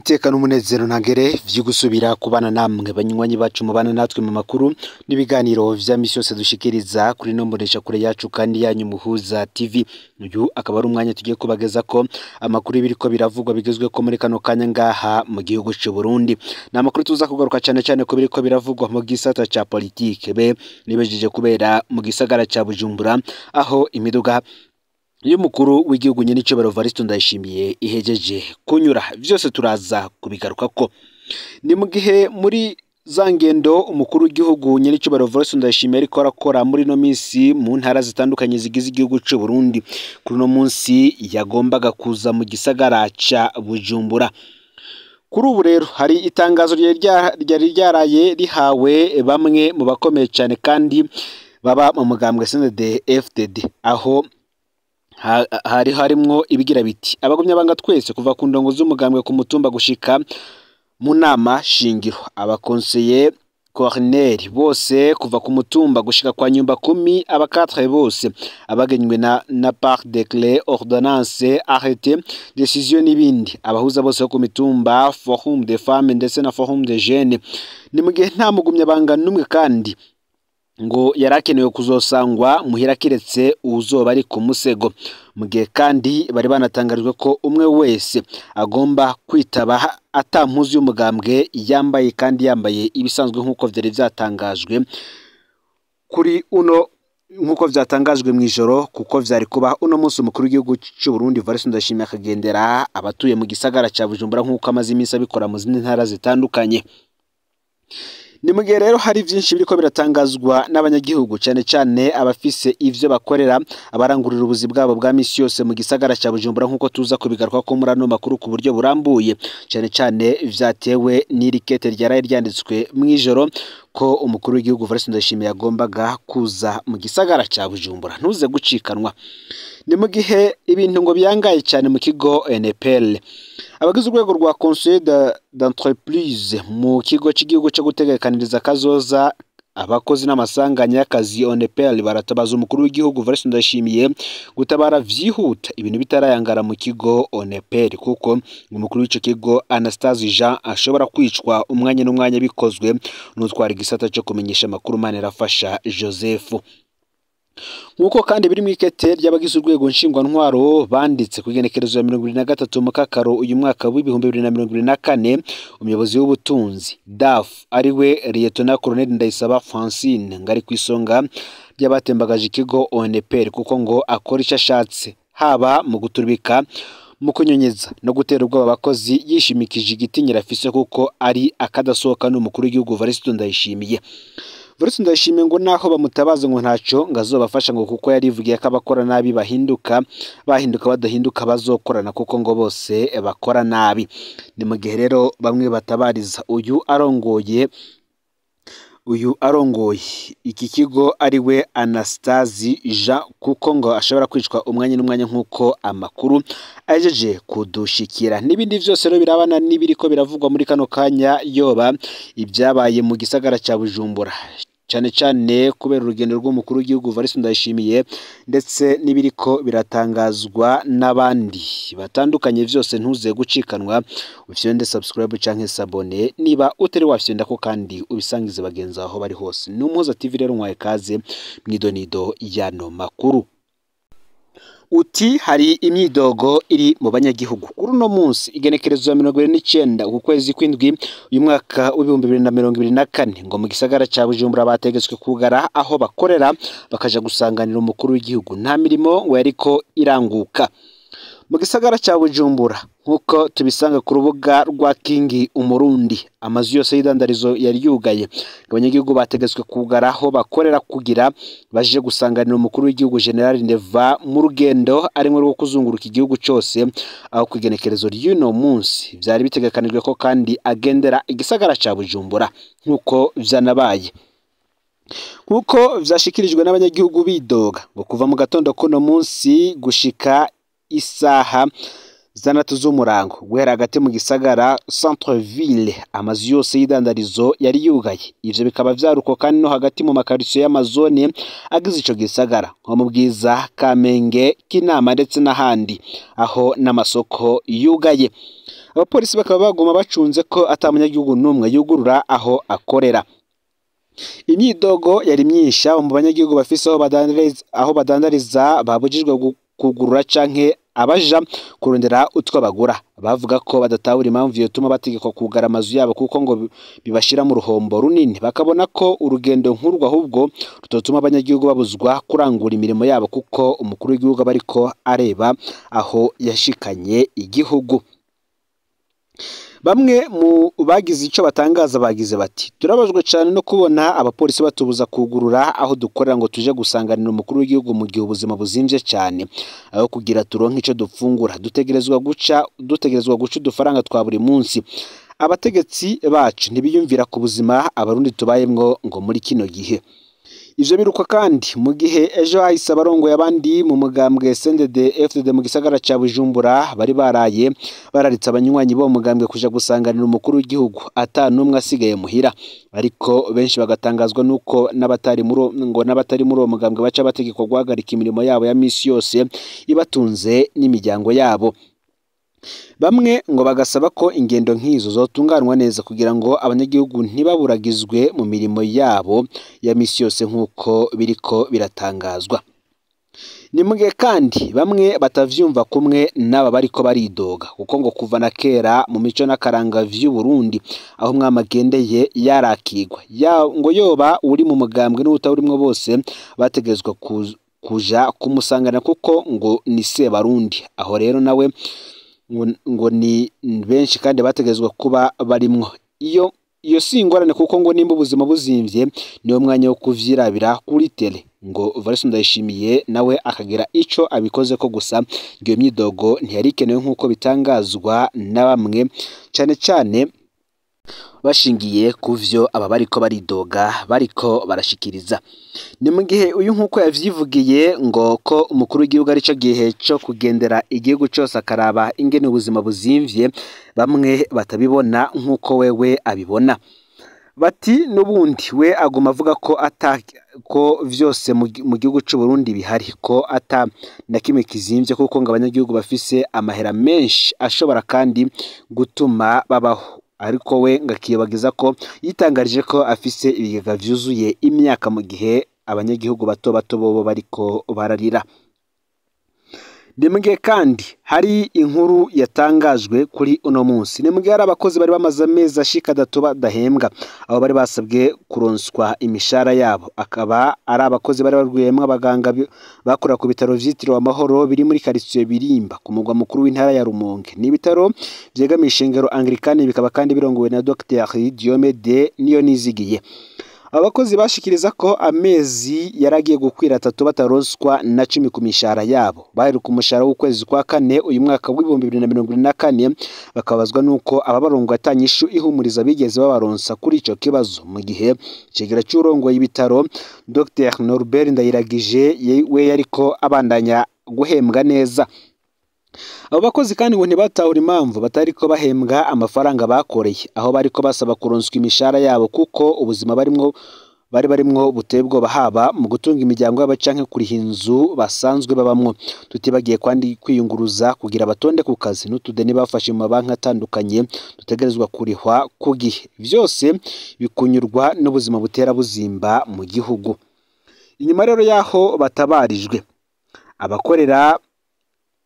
Iteka n'umunezero ntangere vyo gusubira kubana namwe banywanyi bacu mubana natwe mu makuru n'ibiganiro vya misi yose dushikiriza kuri no mbonesha kure yacu kandi yanyu Muhuza TV. Uyu akaba ari umwanya tugiye kubageza ko amakuru biriko biravugwa bigezwe ko muri kano kanya ngaha mu gihugu c'u Burundi. Ni amakuru tuza kugaruka cyane cyane ko biriko biravugwa mu gisata ca politike be nibejeje kubera mu gisagara ca Bujumbura, aho imiduga y'umukuru w'igihugu nyenicubahiro Evariste Ndayishimiye ihejeje kunyura. Vyose turaza kubigarukako. Ni mu gihe muri za ngendo umukuru w'igihugu nyenicubahiro Evariste Ndayishimiye ariko arakora muri no minsi mu ntara zitandukanye zigize igihugu c'u Burundi. Kuri uno munsi yagombaga kuza mu gisagara ca Bujumbura. Kuri ubu rero hari itangazo ryari ryaraye rihawe bamwe mu bakomeye cyane kandi baba mu mugambwe CNDD-FDD, aho hari harimwo ibigira biti: abagumyabanga twese kuva ku ndongo z'umugambwe ku mutumba gushika mu nama shingiro, abakonseye corneri bose kuva ku mutumba gushika kwa nyumba kumi, abakatre bose abagenywe na par décret, ordonnance, arrêté, décision n'ibindi, abahuza bose bo ku mitumba, forum des femmes ndetse na forum des jeunes. Ni mu gihe nta mugumyabanga n'umwe kandi ngo yarakenewe kuzosangwa muhira kiretse uwuzoba ari ku musego. Mu gihe kandi bari banatangarijwe ko umwe wese agomba kwitaba ata mpuzu y'umugambwe yambaye kandi yambaye ibisanzwe nk'uko vyari vyatangajwe kuri uno, nk'uko vyatangajwe mw'ijoro, kuko vyari kuba uno munsi umukuru w'igihugu c'u Burundi Evariste Ndayishimiye akagendera abatuye mu gisagara ca Bujumbura nk'uko amaze iminsi abikora mu zindi ntara zitandukanye. Ni mu gihe rero hari vyinshi biriko biratangazwa n'abanyagihugu, cane cane abafise ivyo bakorera, abarangurira ubuzi bwabo bwa misi yose mu gisagara ca Bujumbura, nk'uko tuza kubigaruka ko muri ano makuru ku buryo burambuye, cane cane vyatewe n'iri kete ryaraye ryanditswe mw'ijoro ko umukuru w'igihugu Evariste Ndayishimiye yagombaga kuza mu gisagara ca Bujumbura. Ntuze gucikanwa. Ni mu gihe ibintu ngo biyangaye cyane mu kigo NPL. Abagize urwego rwa conseil d'entreprise mu kigo cy'igihugu cyo gutegekaniriza kazoza abakozi n'amasanganya y'akazi ONPL baratabaza umukuru w'igihugu Evariste Ndayishimiye gutabara vyihuta ibintu bitarayangara mu kigo ONPL, kuko umukuru w'ico kigo Anastase Jean ashobora kwicwa umwanya n'umwanya bikozwe n'utwara igisata cyo kumenyesha amakuru Manirafasha Joseph. Nk'uko kandi biri mw'ikete ry'abagize urwego nshingwantwaro banditse ku igenekerezo ya 23 Mukakaro uyu mwaka w'2024, umuyobozi w'ubutunzi DAF ariwe Lieutenant Colonel Ndayisaba Francine ngo ari ku isonga ry'abatembagaje ikigo ONPR, kuko ngo akora icyo ashatse haba mu guturubika, mu kunyonyeza no gutera ubwoba abakozi, yishimikije igitinyiro afise kuko ari akadasohoka n'umukuru w'igihugu Evariste Ndayishimiye. Evariste Ndayishimiye ngo naho bamutabaza ngo ntaco ngo azobafasha, ngo kuko yarivugiye ko abakora nabi bahinduka, bahinduka badahinduka bazokorana, kuko ngo bose bakora nabi. Ni mu gihe rero bamwe batabariza uyu arongoye iki kigo ariwe Anastase Jean, kuko ngo ashobora kwicwa umwanya n'umwanya nk'uko amakuru ajeje kudushikira. N'ibindi vyose rero birabana n'ibiriko biravugwa muri kano kanya, yoba ibyabaye mu gisagara ca Bujumbura, cane cane kubera urugendo rw'umukuru w'igihugu Evariste Ndayishimiye, ndetse n'ibiriko biratangazwa n'abandi batandukanye, vyose ntuze gucikanwa. Ufyonde subscribe canke s'abonner niba utari wafyonda ko, kandi ubisangize bagenzi aho bari hose. Ni Umuhuza TV rero, nkwaye kaze mw'idonido y'ano makuru. Uti hari imyidogo iri mu banyagihugu. Kuri uno munsi igenekerezo ya 29 uku kwezi kw'indwi uyu mwaka w'2024, ngo mu gisagara ca Bujumbura bategetswe kugara aho bakorera bakaja gusanganira umukuru w'igihugu. Nta mirimo ngo yariko iranguka mu gisagara ca Bujumbura, nk'uko tubisanga ku rubuga rwa Kingi Umurundi. Amazu yose y'idandarizo yari yugaye, abanyagihugu bategetswe kugara aho bakorera kugira baje gusanganira umukuru w'igihugu General Neva mu rugendo arimwo rwo kuzunguruka igihugu cose, aho ku igenekerezo ry'uno munsi vyari bitegekanijwe ko kandi agendera igisagara ca Bujumbura, nk'uko vyanabaye, nk'uko vyashikirijwe n'abanyagihugu bidoga ngo kuva mu gatondo kuno munsi gushika isaha 6 z'umurango, guhera hagati mu gisagara centre ville, amazu yose y'idandarizo yari yugaye. Ivyo bikaba vyaruko kandi no hagati mu makaritsiye y'amazone agize ico gisagara, nko mu Bwiza, Kamenge, Kinama ndetse n'ahandi, aho n'amasoko yugaye. Abapolisi bakaba baguma bacunze ko ata munyagihugu n'umwe yugurura aho akorera. Imyidogo yari myinshi mu banyagihugu bafise aho badandariza babujijwe kugurura canke abaja kurondera utwo bagura. Bavuga ko badatahura impamvu yotuma bategekwa kugara amazu yabo kuko ngo bibashira mu ruhombo runini, bakabona ko urugendo nk'urwo ahubwo rutotuma abanyagihugu babuzwa kurangura imirimo yabo kuko umukuru w'igihugu aba ariko areba aho yashikanye igihugu. Bamwe mu bagize ico batangaza bagize bati: turabajwe cane no kubona abapolisi batubuza kugurura aho dukorera ngo tuje gusanganira umukuru w'igihugu mu gihe ubuzima buzimvye cane, aho kugira turonke ico dupfungura dutegerezwa guca udufaranga twa buri munsi. Abategetsi bacu ntibiyumvira ku buzima abarundi tubayemwo ngo muri kino gihe. Ivyo biruka kandi mu gihe ejo hahise abarongoye abandi mu mugambwe CNDD FDD mu gisagara ca Bujumbura bari baraye bararitse abanywanyi bo mugambwe kuja gusanganira umukuru w'igihugu ata numwe asigaye muhira, ariko benshi bagatangazwa nuko n'abatari muri uwo mugambwe baca bategekwa guhagarika imirimo yabo ya misi yose ibatunze n'imiryango yabo. Bamwe ngo bagasaba ko ingendo nk'izo zotunganwa neza kugira ngo abanyagihugu ntibaburagizwe mu mirimo yabo ya misi yose nk'uko biriko biratangazwa. Ni mugihe kandi bamwe batavyumva kumwe n'aba bariko baridoga, kuko ngo kuva na kera mu mico n'akaranga vy'u Burundi aho umwami agendeye yarakigwa, ngo yoba uri mu mugambwe n'utawurimwo bose bategerezwa kuja kumusangana kuko ngo ni Sebarundi. Aho rero nawe ngo ni benshi kandi bategezwa kuba barimwo. Iyo si ingorane kuko ngo nimba ubuzima buzimvye niwo mwanya wo kuvyirabira kuri tele. Ngo Evariste Ndayishimiye nawe akagira ico abikoze ko gusa iyo myidogo ntiyari ikenewe nk'uko bitangazwa na bamwe, cane cane bashingiye kuvyo aba bariko baridoga bariko barashikiriza. Ni mu gihe uyu nk'uko yavyivugiye ngo ko umukuru w'igihugu arico gihe co kugendera igihugu cose akaraba ingene ubuzima buzimvye, bamwe batabibona nk'uko wewe abibona. Bati n'ubundi we aguma avuga ko ata ko vyose mu gihugu c'u Burundi bihari, ko ata na kimwe kizimvye kuko ngo abanyagihugu bafise amahera menshi ashobora kandi gutuma babaho. Ariko we ngakibagiza ko yitangarije ko afise ibigega vyuzuye imyaka mu gihe abanyagihugu bato bato bobo bariko bararira. Ni kandi hari inkuru yatangajwe kuri uno munsi. Ni mugihe hari abakozi bari bamaze amezi ashika atatu badahembwa, aho bari basabwe kuronswa imishahara yabo. Akaba ari abakozi bari barwiyemwo abaganga bakora ku bitaro vyitiriwe Amahoro biri muri quartier Birimba ku mugwa mukuru w'intara ya Rumonge. Ni ibitaro vyegamiye ishengero Anglikane, bikaba kandi birongowe na Dr Diomede Niyonizigiye. Abakozi bashikiriza ko amezi yaragiye gukwira atatu bataronswa na 10 ku mishahara yabo. Baheruka umushahara w'ukwezi kwa kane uyu mwaka w'2024, bakabazwa nuko ababarongo atanyishu ihumuriza bigeze babaronsa kuri ico kibazo. Mu gihe icegera c'urongoye ibitaro Dr Norbert Ndayiragije we yariko abandanya guhembwa neza. Abo bakozi kandi ngo ntibatahura impamvu batariko bahembwa amafaranga bakoreye, aho bariko basaba kuronswa imishahara yabo kuko ubuzima bari barimwo buteye ubwoba, haba mu gutunga imiryango yabo canke kuriha inzu basanzwe babamwo. Tutibagiye kandi kwiyunguruza kugira batonde ku kazi n'utudeni bafashe mu mabanki atandukanye dutegerezwa kurihwa ku gihe. Vyose bikunyurwa n'ubuzima butera buzimba mu gihugu. Inyuma rero yaho batabarijwe,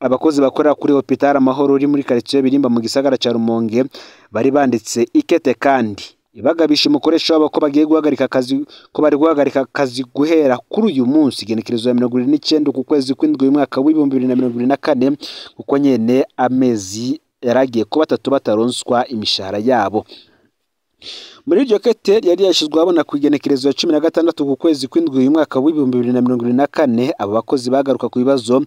abakozi bakora kuri Hopital Amahoro uri muri quartier Birimba mu gisagara ca Rumonge bari banditse ikete kandi ibagabisha umukoresha wabo ko bagiye guhagarika akazi, ko bari guhagarika akazi guhera kuri uyu munsi igenekerezo ya 29 ku kwezi kw'indwi uyu mwaka w'2024, kuko nyene amezi yaragiye kuba atatu bataronswa imishahara yabo. Muri iryo kete yari yashizwe abona ku igenekerezo ya 16 ku kwezi kw'indwi uyu mwaka w'2024, abo bakozi bagaruka ku bibazo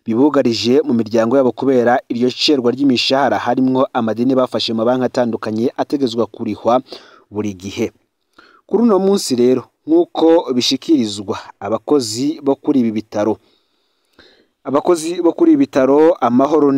bibugarije mu miryango yabo kubera iryo cerwa ry'imishahara, harimwo amadeni bafashe mu mabanki atandukanye ategezwa kurihwa buri gihe. Kuri uno munsi rero nk'uko bishikirizwa abakozi bo kuri ibi bitaro, Amahoro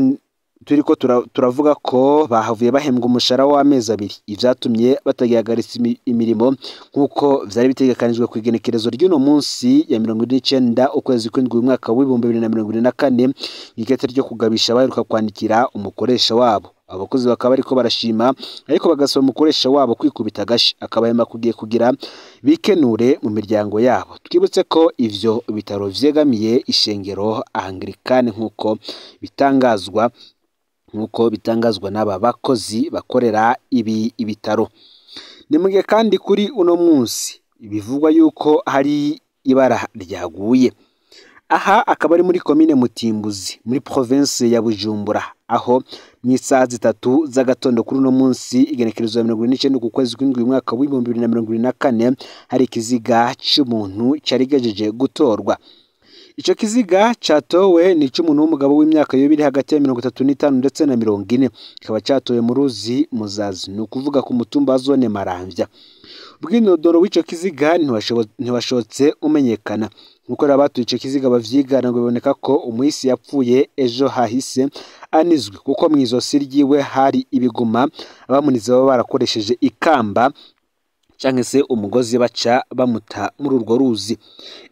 turiko turavuga ko bahavuye bahembwa umushahara w'amezi abiri, ivyatumye batagihagaritsa imirimo nk'uko vyari bitegekanijwe ku igenekerezo ry'uno munsi ya 49 ukwezi kw'indwi umwaka w'2024, ikete ryo kugabisha baheruka kwandikira umukoresha wabo. Abakozi bakaba bariko barashima, ariko bagasaba umukoresha wabo kwikubita agashi akabahemba kugiye kugira bikenure mu miryango yabo. Twibutse ko ivyo bitaro vyegamiye ishengero Anglikane nk'uko bitangazwa n'aba bakozi bakorera ibi ibitaro. Ni mugihe kandi kuri uno munsi bivugwa yuko hari ibara ryaguye. Aha akaba ari muri komine Mutimbuzi muri province ya Bujumbura, aho mw'isaha 3 z'agatondo kuri uno munsi igenekerezo ya 29 ku kwezi kw'indwi umwaka w'ibihumbi 2024 hari ikiziga c'umuntu cari gejeje gutorwa. Ico kiziga catowe ni c'umuntu w'umugabo w'imyaka yobiri hagati ya 35 ndetse na 40, kikaba catowe mu ruzi Muzazi, ni ukuvuga ku mutumba wa zone Maramvya. Ubwinodoro w'ico kiziga ntiwashotse umenyekana. Nkuko abatuye ico kiziga bavyigana, ngo biboneka ko umuhisi yapfuye ejo hahise anizwe, kuko mw'izosi ryiwe hari ibiguma abamunize baba barakoresheje ikamba canke se umugozi baca bamuta muri urwo ruzi.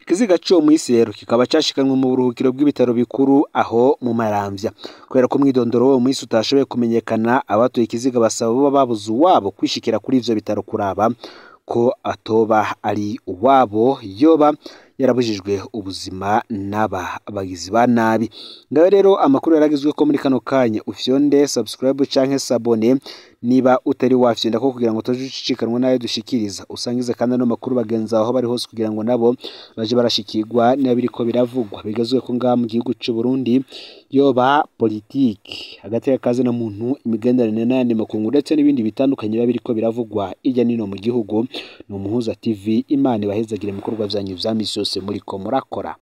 Ikiziga c'uwo muhisi rero kikaba cashikanwe mu buruhukiro bw'ibitaro bikuru aho mu Maramvya. Kubera ko umwidondoro w'uwo muhisi utashoboye kumenyekana, abatuye ikiziga basaba bo babuze uwabo kwishikira kuri ivyo bitaro kuraba ko atoba ari uwabo yoba yarabujijwe ubuzima n'aba bagizi ba nabi. Ngaho rero amakuru yaragizwe ko muri kano kanya ufyonde subscribe canke sabone niba utari wafyonda ko kugira ngo utajucikanwa nayo dushikiriza. Usangize kandi no makuru bagenzi aho bari hose kugira ngo nabo baje barashikirwa n'abiriko biravugwa bigazwe ko ngaha mu gihugu c'u Burundi, yoba politiki hagati y'akazi na muntu, imigenderanire n'ayandi makungu ndetse n'ibindi bitandukanye biba biriko biravugwa irya nino mu gihugu. Ni Umuhuza TV, Imana ibahezagire mu bikorwa vyanyu vya misi yose muriko murakora.